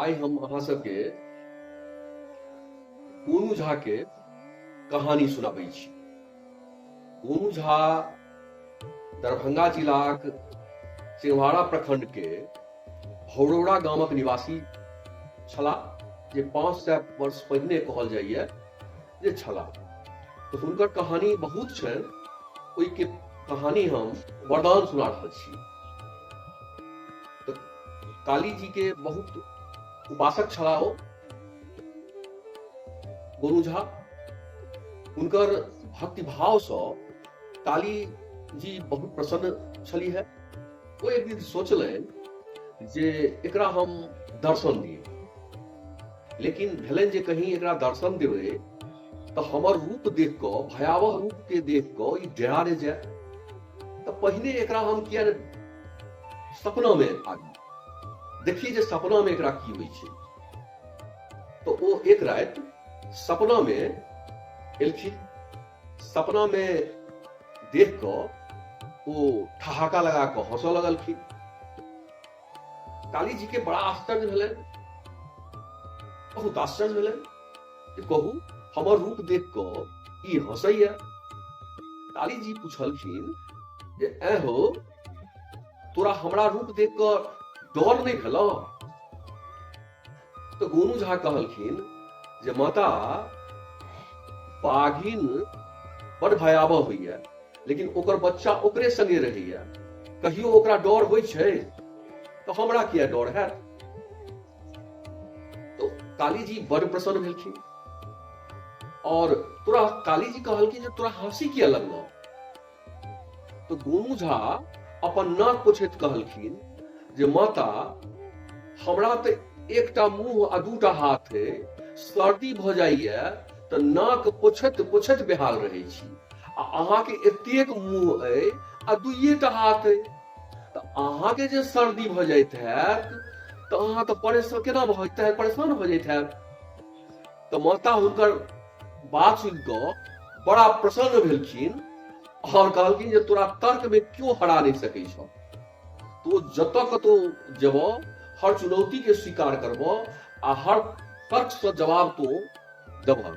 आइ हम अहाँ सबके गोनू झा के कहानी सुनाबै छी। गोनू झा दरभंगा जिलाक सिंहवाड़ा प्रखंड के भौरौरा गामक निवासी छलाह, जे 500 वर्ष पहिने कहल जाइए जे छलाह। तऽ हुनकर कहानी बहुत छनि, ओहिके कहानी हम वरदान सुना रहल छी। तऽ काली जी के बहुत उपासक छलाह ओ गोनू झा। हुनकर भक्तिभावसँ काली जी बहुत प्रसन्न छलीह। ओ एक दिन सोचलनि जे एकरा हम दर्शन दियै, लेकिन भेलनि जे कहीं एकरा दर्शन देबै तऽ हमर रूप देख कऽ, भयावह रूप के देख कऽ ई डरा नहि जाय, तऽ पहिने एकरा हम किया ने सपना मे आबी, देखिए जे सपना मे एकरा की होइ छै। तऽ ओ एक राति सपना मे एलखिन। सपना मे देख कऽ ओ ठहाका लगा कऽ हंसऽ लगलखिन। काली जी के बड़ा आश्चर्य भेलनि, बहुत आश्चर्य भेलनि जे कहू हमर रूप देख कऽ ई हंसैया। काली जी पुछलखिन जे ऐ हो, तोरा हमरा रूप देख कऽ डर नहि भेलौ? तऽ गोनू झा कहलखिन जे माता, बाघिन बड़ भयावह होइया, लेकिन ओकर बच्चा ओकरे संगे रहैया, कहियो ओकरा डर होइ छै? तऽ हमरा किया डर हैत? तो काली जी बड़ प्रसन्न भेलखिन। और तोरा काली जी कहलखिन जे तोरा हंसी किया लगलौ? तो गोनू झा अपन नाक पोछैत कहलखिन जे माता, हमरा तऽ एकटा मुंह आ दूटा हाथ है, सर्दी भऽ जाइए तऽ नाक पोछैत पोछैत बेहाल रहै छी, आ अहाँके एतेक मुंह अइ आ दुइएटा हाथ अइ, तऽ अहाँके जे सर्दी भऽ जाइत हैत तऽ अहाँ तऽ परेशान केना भऽ जाइत, परेशान भऽ जाइत हैत। तऽ माता हुनकर बात सुनि कऽ बड़ा प्रसन्न भेलखिन और कहलखिन जे तोरा तर्क में क्यों हरा नहीं सकै छौ, तो जतऽ कतौ जेबऽ हर चुनौती के स्वीकार करबऽ आ हर तर्क से जवाब तो देबऽ।